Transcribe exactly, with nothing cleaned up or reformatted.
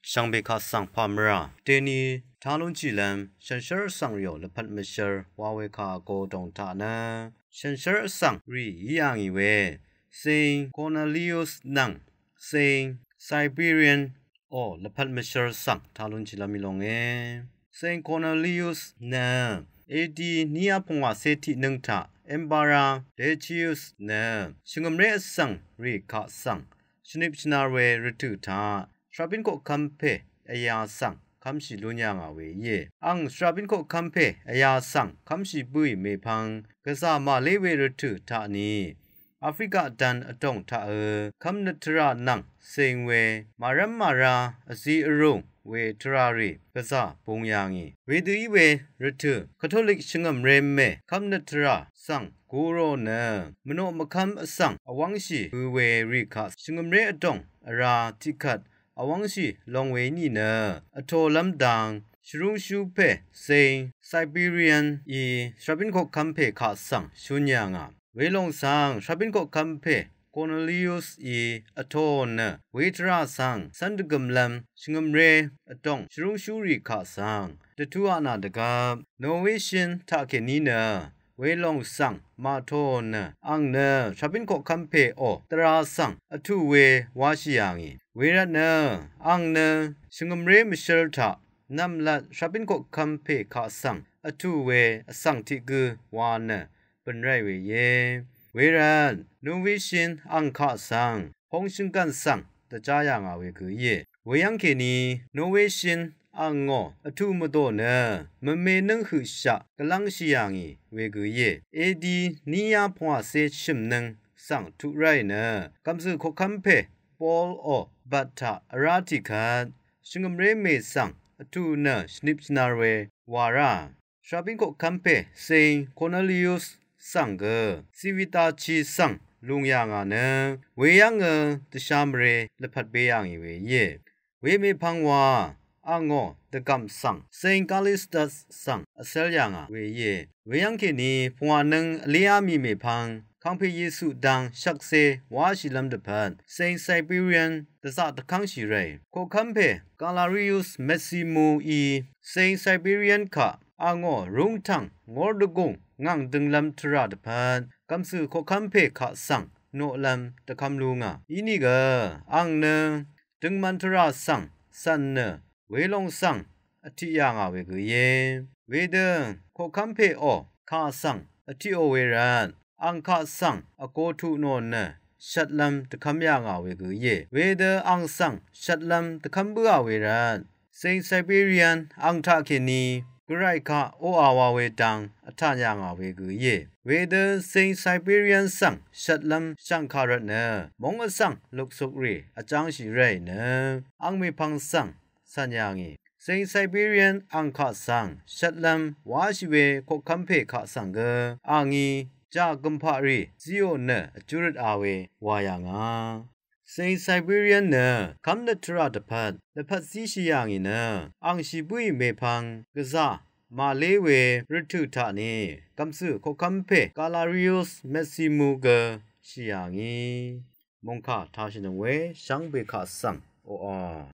Shvngbe kaq svng pà mvrà deni talúnshìlv́m shànshér vsvng rìò lvpat mvshvr wa we kà vgo dòng taq nø shànshér vsvng rì í yà ngì we Saint Cornelius nvng Saint Cyprian ò lvpat mvshvr svng talúnshìlv́m í longe. Saint Cornelius nø A D ní yá pungwàcé tiqnǿng taq Emperor Decius nø shvngø̀mré vsvng rì kaq svng shvnip shvnar we rvtø̀ taq svrabín koqkv́m pè vyā svng kv́mshì lún yà ngà we íe. Àng svrabín koqkv́m pè vyā svng kv́mshì bǿì mèpvng gvzà màlé we rvtø̀ taq ni Afrika dvn vdòng taq ø kv́mnøt tvrà nvng seng we màrv́m màra vzi vrùng we tvrà rì gvzà bung yà ngì. Wedø í we rvtø̀ Katolik shvngø̀mré mè kv́mnøt tvrà svng gurò nø mvnoq mvkv́m vsvng vwv́ngshì bø we rì kaq shvngø̀mré vdòng vrā tiqkvt vwv́ngshì long we í nìnø vtolv́m dang shvrúngshú pè Saint Cyprian í svrabín koqkv́m pè kaq svng shún yà ngà. Welòng svng svrabín koqkv́m pè Cornelius í vtōò nø we tvrà svng cv́n dvgø̀mlv́m shvngø̀mré vdòng shvrúngshú rì kaq svng dvtú aqnà dvgvp Novitian taqkèní nø welòng svng màtōò nø àng nø svrabín koqkv́m pè ò tvrà svng vtù we wáshì yà ngì. Wervtnø àng nø shvngø̀mré mvshǿl taq nv̀mlat svrabín koqkv́m pè kaq svng vtù we vsvng tiq gø wa nø bø̀n ráì we íe. Wervt Novitian àng kaq svng pong shvnggv̀n svng dvjá yà ngà we gø íe. Weyv́ng kèní Novitian àngò vtù mvdò nø mvme nǿng høqshaq gvlv́ngshì yà ngì we gø íe. A D ní yá pungwàcé shø̀mnǿng svng tuq ráì nø gv̀mzø̀ koqkv́m pè Paul ò bvt taq vrá tiqkvt shvngø̀mré mè svng vtù nø shvnip shvnar we wa rá svrabín koqkv́m pè Saint Cornelius svng gø Civita chi svng lùng yà ngà nø weyv́ng ø dvshá mvrē lvpat be yà ngì we íe. Wemèpvng wa àngò dvgv̀m svng Saint Callistus svng vcv́l yà ngà we íe. Weyv́ng kèní pungwànǿng vléá mì mèpvng kàngpè Yesu dang shvkse wáshìlv́m dvpvt Saint Cyprian dvzaq dvkv́ngshì ráì. Koqkv́m pè Galerius Maximu í Saint Cyprian kaq àngò rúngtv̀ng ngór dvgùng ngàng dønglv́m tvrà dvpvt gv̀mzø̀ koqkv́m pè kaq svng noqlv́m dvkv́m lú ngà. Inìgø àng nø døngman tvrà svng cv̀n nø welòng svng vtiq yà ngà we gø íe. Wedø koqkv́m pè ò kaq svng vtiqò we rvt àng kaq svng vgo tuq nò nø shvtlv́m dvkv́m yà ngà we gø íe. Wedø àng svng shvtlv́m dvkv́m bǿà we rvt Saint Cyprian àng taqkèní gvray kaq oqà wa we dang vtàn yà ngà we gø íe. Wedø Saint Cyprian svng shvtlv́m shv̀ngkà rvt nø móng vsvng luksukrì vjángshì ráì nø àng mèpvng svng cv̀n yà ngì. Saint Cyprian àng kaq svng shvtlv́m wáshì we koqkv́m pè kaq svng gø àngí jà gø̀mpaqrì zíò nø vjúrøt a we wà yà ngà. Saint Cyprian nø kv́mnøt tvrà dvpvt lvpat zíshì yà ngì nø àng shì bǿì mèpvng gvzà màlé we rvtø̀ taq ni gv̀mzø̀ koqkv́m pè Galerius Maximu gø shì yà ngì. Mòngkà tashìnøng we shvngbe kaq svng oqà